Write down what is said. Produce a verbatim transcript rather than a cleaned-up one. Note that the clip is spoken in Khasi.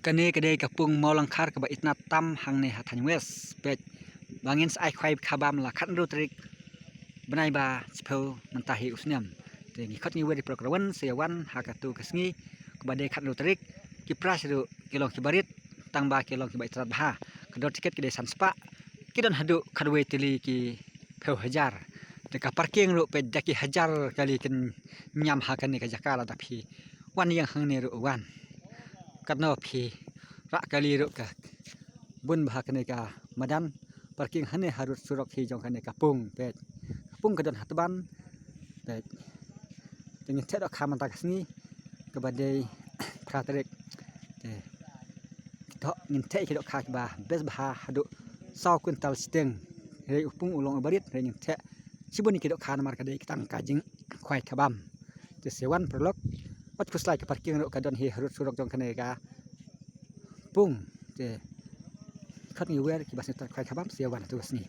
Kane ka dei ka pung Mawlangkhar kaba itynnad tam hangne ha thaiñ West. Peit ba ngin sa ai khwai khabam la khathynriew tarik bnai ba shiphew mynta hi u snem. Te ngi khot ngi wer ïa ki paralok ruh wan, sa ïa wan ha katu ka sngi kaba dei khathynriew tarik. Ki prize ruh ki long kiba rit, tang ba ki long kiba itynnad bha. Ka dor tiket ki dei san spah, ki don haduh khatwei tylli ki phew hajar. Te ka parking ruh peit da ki hajar kali kin ñiam ha kane ka jaka lada phi wan ïeng hangne ruh wan. Katno phi rah kali ruh ka bun bha kane ka madan. Parking hangne harud surok hi jong kane ka pung, peit. Ka pung ka don ha tban, peit. Te ngin theh dohkha mynta ka sngi kaba dei phra tarik. Te to ngin theh ki dohkha kiba best bha haduh saw kwintal shiteng. Hynrei u pung u long uba rit, hynrei ngin theh shibun ki dohkha namar ka dei tang ka jingkhwai khabam. Te sa ïa wan paralok. Wat khuslai, ka parking ruh ka don hi harud surok jong kane ka pung. Te khot ngi wer kiba sngewtynnad khwai khabam, sa ïa wan hatu ka sngi.